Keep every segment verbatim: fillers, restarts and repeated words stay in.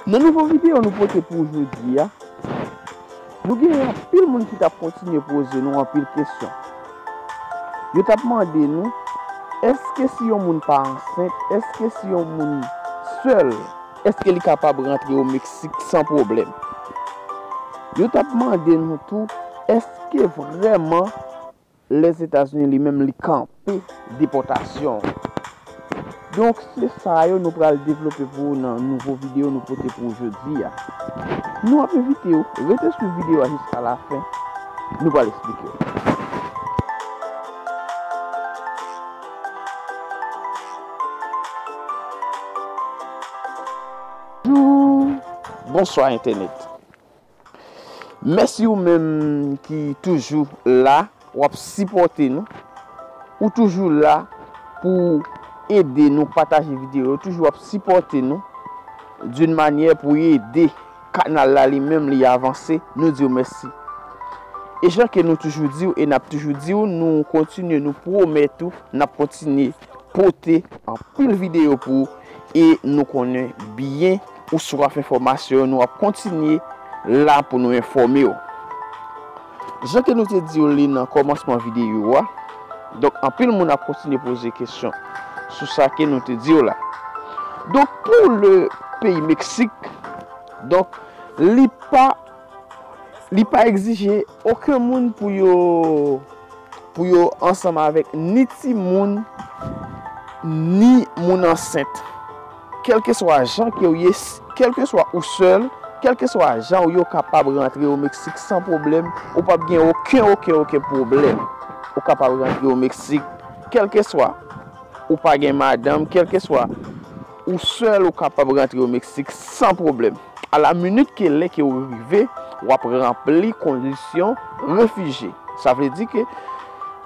Nan nouvo videyo nou pote pou w jodi a, nou gen anpil moun ki t ap kontinye poze nou anpil kesyon. Yo t ap mande nou, èske si yon moun pa ansent, èske si yon moun sèl, èske li kapab rantre o Meksik san pwoblèm? Yo t ap mande nou tou, èske vrèman Lèzetazini li menm li kanpe depòtasyon an? Donk, se sa yo nou pral devlope pou ou nan nouvo videyo nou pote pou ou jodi a. Nou ap envite w rete swiv videyo a jiska lafen. Nou pral esplike w. Bonjou, bonswa entènèt. Mèsi ou menm ki toujou la, w ap sipòte nou. Ou toujou la pou ede nou pataje videyo yo, toujou ap sipòte nou d'une manière pou ede kanal la li menm li avanse. Nou di w mèsi. E jan ke nou toujou di w, e n ap toujou di w, nou kontinye, nou pwomèt ou, n ap kontinye pote anpil videyo pou ou e nou konnen byen ou swaf enfòmasyon, nou ap kontinye la pou nou enfòme w. Jan ke nou te di w li nan kòmansman videyo a, donk anpil moun ap kontinye poze kesyon sou sa ke nou te di w la. Donk pou le peyi Meksik, donk li pa li pa egzije okenn moun pou yo pou yo ansanm avèk ni timoun ni moun ansent. Kèlkeswa jan ke w ye, kèlkeswa ou sèl, kèlkeswa jan ou ye, w kapab rantre o Meksik san pwoblèm. Ou p ap gen okenn, okenn, okenn pwoblèm. Ou kapab rantre o Meksik, kèlkeswa ou pa gen madanm, kèlkeswa ou sèl, ou kapab rantre o Meksik san pwoblèm. A la minit ke lè ke w rive, w ap ranpli kondisyon refijye. Sa vle di ke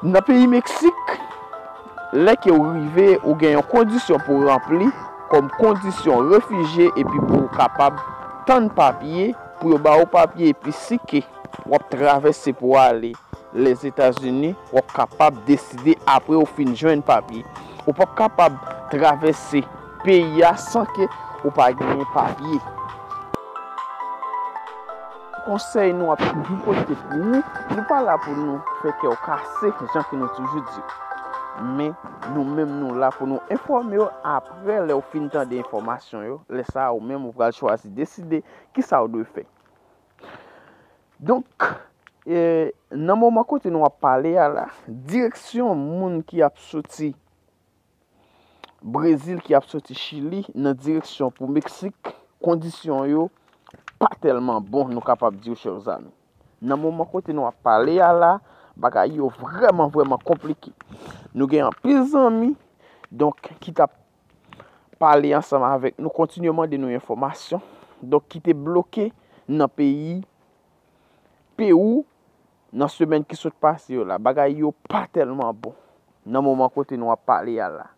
nan peyi Meksik, lè ke w rive, ou gen yon kondisyon pou w ranpli kòm kondisyon refijye epi pou w kapab tann papye, pou yo ba w papye epi si ke w ap travèse pou w ale Lèzetazini, w ap kapab deside apre w fin jwenn papye. Ou p ap kapab travèse peyi a san ke ou pa genyen papye. Konsèy nou ap toujou pote pou ou, nou pa la pou nou fè kè w kase, jan ke nou toujou di w. Men, nou menm nou la pou nou enfòme w apre lè w fin tande enfòmasyon yo. Lè sa a, ou menm ou pral chwazi deside kisa w dwe fè. Donk, e, nan moman kote nou ap pale a la, direksyon moun ki ap soti Brezil, ki ap soti Chili, nan direksyon pou Meksik, kondisyon yo pa tèlman bon, nou kapab di w, chè zanmi. Nan moman kote nou ap pale a la, bagay yo vrèman, vrèman konplike. Nou gen anpil zanmi, donk, ki t ap pale ansanm avèk nou, kontinye mande nou enfòmasyon, donk, ki te bloke nan peyi Pewou, nan semèn ki sot pase yo la, bagay yo pa tèlman bon nan moman kote nou ap pale a la.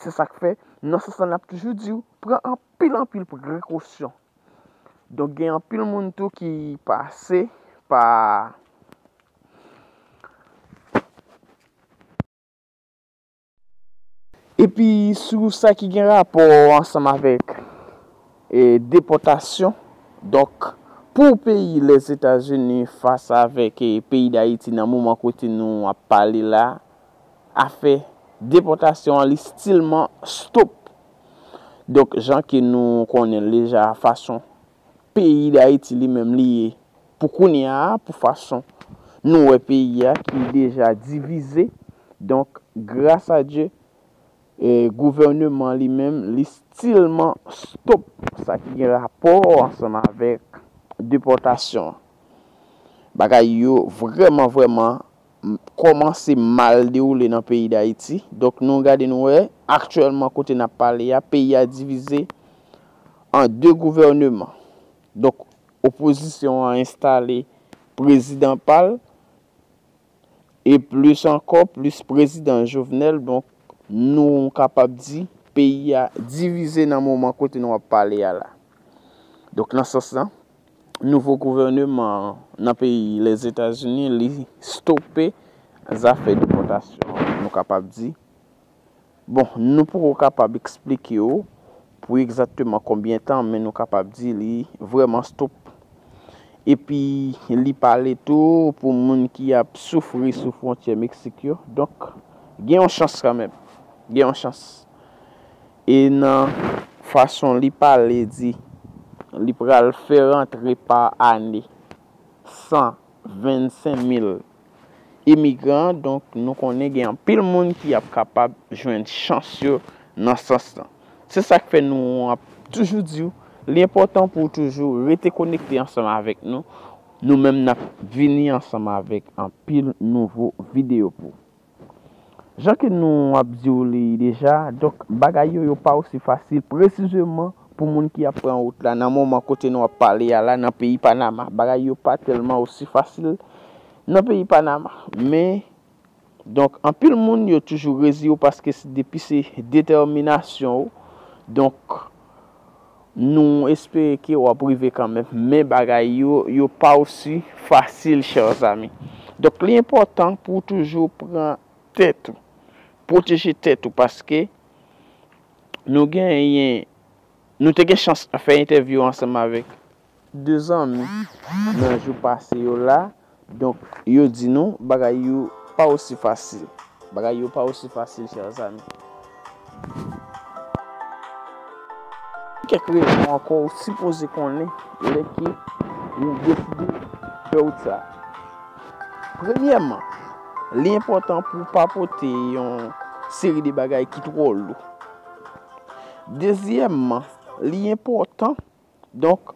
Se sa k fè, nan sans lan, n ap toujou di w, pran anpil, anpil prekosyon. Donk, gen anpil moun tou ki pase pa Epi sou sa ki gen rapò ansanm avèk, e, depòtasyon, donk, pou peyi Lèzetazini fas avèk, e, peyi Dayiti nan moman kote nou ap pale la, afè depòtasyon an li stilman stop. Donk, jan ke nou konnen l deja, fason peyi Dayiti li menm li ye pou kounye a, pou fason nou wè peyi a ki deja divize. Donk, gras a Dye, e, gouvèneman li menm, li stilman stop sa ki gen rapò ansanm avèk depòtasyon an. Bagay yo vrèman, vrèman m-, kòmanse mal dewoule nan peyi Dayiti. Donk, nou gade, nou wè, aktyèlman, kote n ap pale a, peyi a divize an de gouvèneman. Donk, opozisyon an enstale prezidan pa l, e plis ankò, plis prezidan Jovenel. Donk, nou kapab di, peyi a divize nan moman kote nou ap pale a la. Donk, nan sans lan, nouvo gouvèneman an nan peyi Lèzetazini, li stope zafè depòtasyon an, nou kapab di. Bon, nou poko kapab eksplike w pou egzakteman konbyen tan, men nou kapab di li vrèman stop. Epi li pale tou pou moun ki ap soufri sou fwontyè Meksik yo. Donk, gen yon chans kanmenm. Gen yon chans. E nan fason li pale, di li pral fè rantre pa ane san vennsenk mil imigran. Donk, nou konnen gen anpil moun ki ap kapab jwenn chans yo nan sans lan. Se sa k fè nou ap toujou di w, li enpòtan pou w toujou rete konekte ansanm avèk nou. Nou menm n ap vini ansanm avèk anpil nouvo videyo pou w. Jan ke nou ap di w li deja, donk, bagay yo, yo pa osi fasil, presizeman pou moun ki ap pran wout la nan moman kote nou ap pale a la, nan peyi Panama. Bagay yo pa tèlman osi fasil nan peyi Panama. Men, donk, anpil moun yo toujou rezi yo paske se, depi se detèminasyon w. Donk, nou espere ke w ap rive kanmenm. Men bagay yo, yo pa osi fasil, chè zanmi. Donk, li enpòtan pou w toujou pran tèt ou, pwoteje tèt ou, paske nou genyen, nou te gen chans fè entèvyou ansanm avèk de zanmi nan jou pase yo la. Donk, yo di nou bagay yo pa osi fasil. Bagay yo pa osi fasil, chè zanmi. Kèk rezon ankò ou sipoze konnen lè ke ou deside fè wout sa. Premyèman, li enpòtan pou w pa pote yon seri de bagay ki twò lou. Dezyèmman, li enpòtan, donk,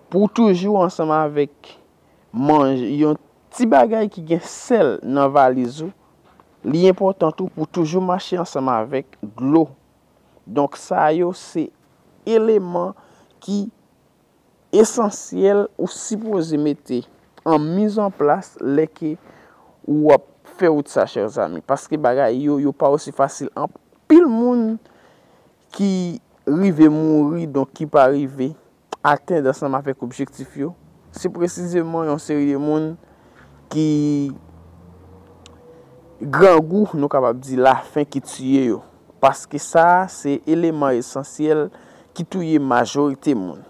pou w toujou ansanm avèk manje, yon ti bagay ki gen sèl nan valiz ou. Li enpòtan tou pou w toujou mache ansanm avèk dlo. Donk, sa yo se eleman ki esansyèl ou sipoze mete an mizanplas lè ke ou ap fè wout sa, chè zanmi. Paske bagay yo, yo pa osi fasil. Anpil moun ki rive mouri, donk ki pa rive atenn ansanm avèk objektif yo, se presizeman yon seri de moun ki grangou, nou kapab di lafen ki tiye yo. Paske sa a se eleman esansyèl ki touye majorite moun.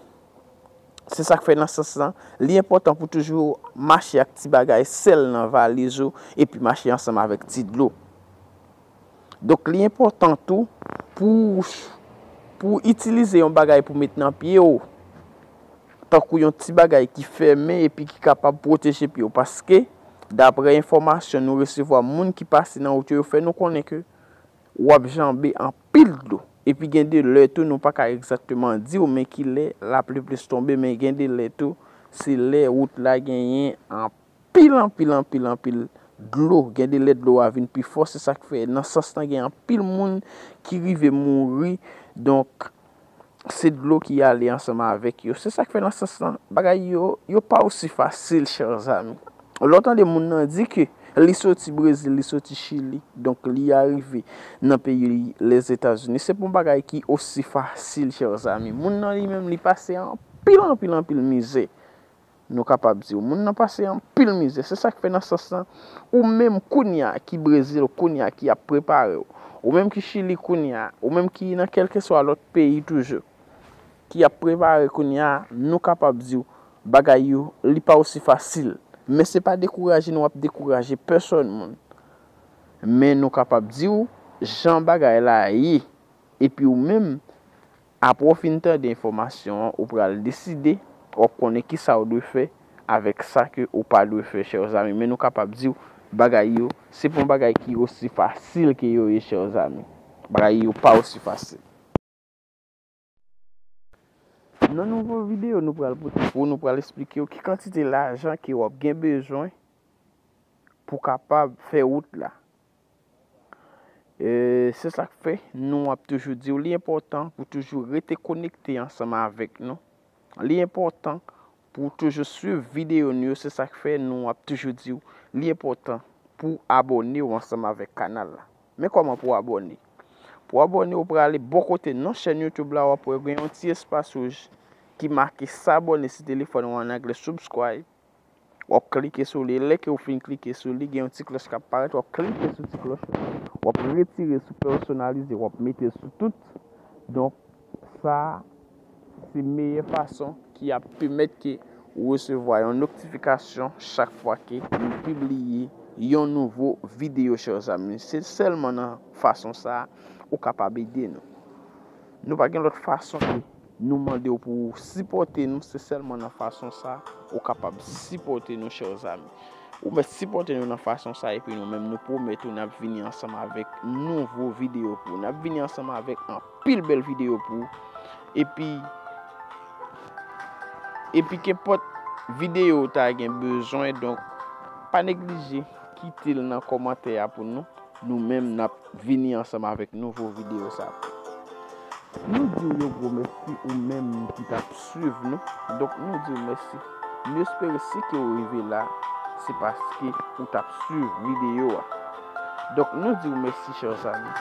Se sa k fè nan sans lan, li enpòtan pou toujou mache ak ti bagay sèl nan valiz ou epi mache ansanm avèk ti dlo. Donk, li enpòtan tou pou, pou itilize yon bagay pou met nan pye w, tankou yon ti bagay ki fèmen epi ki kapab pwoteje pye w, paske, daprè enfòmasyon nou resevwa, moun ki pase nan wout yo, yo fè nou konnen ke w ap janbe anpil dlo. Epi gen de lè tou, nou pa ka egzakteman di w men ki lè lapli plis tonbe, men gen de lè tou, se lè wout la genyen anpil, anpil, anpil, anpil dlo. Gen de lè dlo a vin pi fò, se sa k fè nan sans lan gen anpil moun ki rive mouri. Donk, se dlo ki ale ansanm avèk yo. Se sa k fè nan sans lan, bagay yo, yo pa osi fasil, chè zanmi. Lè w tande moun nan di ke li soti Brezil, li soti Chili, donk li arive nan peyi Lèzetazini, se pa yon bagay ki osi fasil, chè zanmi. Moun nan li menm, li pase anpil, anpil, anpil mizè. Nou kapab di w, moun nan pase anpil mizè. Se sa k fè nan sans lan, ou menm kounye a ki Brezil, kounye a ki ap prepare w, ou menm ki Chili kounye a, ou menm ki nan kèlkeswa lòt peyi toujou, ki ap prepare kounye a, nou kapab di w, bagay yo, li pa osi fasil. Men se pa dekouraje nou ap dekouraje pèsòn moun. Men nou kapab di w, jan bagay la ye. Epi ou menm, apre w fin tande enfòmasyon an, ou pral deside, w ap konnen kisa w dwe fè avèk sa ke ou pa dwe fè, chè zanmi. Men nou kapab di w, bagay yo, se pa yon bagay ki osi fasil ke yo ye, chè zanmi. Bagay yo pa osi fasil. Nan nouvo videyo nou pral pote pou ou, nou pral esplike w ki kantite lajan ke w ap gen bezwen pou kapab fè wout la. E, se sa k fè nou ap toujou di w li enpòtan pou toujou rete konekte ansanm avèk nou. Li enpòtan pou w toujou swiv videyo nou yo, se sa k fè nou ap toujou di w li enpòtan pou w abòne w ansanm avèk kanal la. Men kòman pou w abòne? Pou w abòne, ou prale bò kote nan chèn YouTube la, w ap wè gen yon ti espas wouj ki make s'abonner si telefòn ou an anglè, subscribe. W ap klike sou li. Lè ke w fin klike sou li, gen yon ti klòch k ap parèt. W ap klike sou ti klòch la. W ap retire sou pèsonalize. W ap mete sou tout. Donk, Sa a se meyè fason ki ap pèmèt ke ou resevwa yon notifikasyon chak fwa ke nou pibliye yon nouvo videyo, chè zanmi. Se sèlman nan fason sa a ou kapab ede nou. Nou pa gen lòt fason ke nou mande w pou w sipòte nou, se sèlman nan fason sa a ou kapab sipòte nou, chè zanmi. Ou mèt sipòte nou nan fason sa a, epi nou menm nou pwomèt ou n ap vini ansanm avèk nouvo videyo pou ou. N ap vini ansanm avèk anpil bèl videyo pou ou. Epi, epi kenpòt videyo ou ta gen bezwen, donk, pa neglije kite l nan kòmantè a pou nou. Nou menm n ap vini ansanm avèk nouvo videyo sa a. Nou di w yon gwo mèsi ou menm ki t ap swiv nou. Donk, nou di w mèsi. Nou espere si ke w rive la, se paske ou t ap swiv videyo a. Donk, nou di w mèsi, chè zanmi.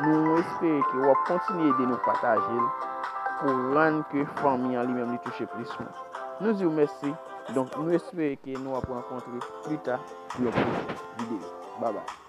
Nou espere ke w ap kontinye ede nou pataje l pou rann ke fanmi an li menm li touche plis moun. Nou di w mèsi. Donk, nou espere ke nou ap rankontre pli ta pou yon pwochen videyo. Babay.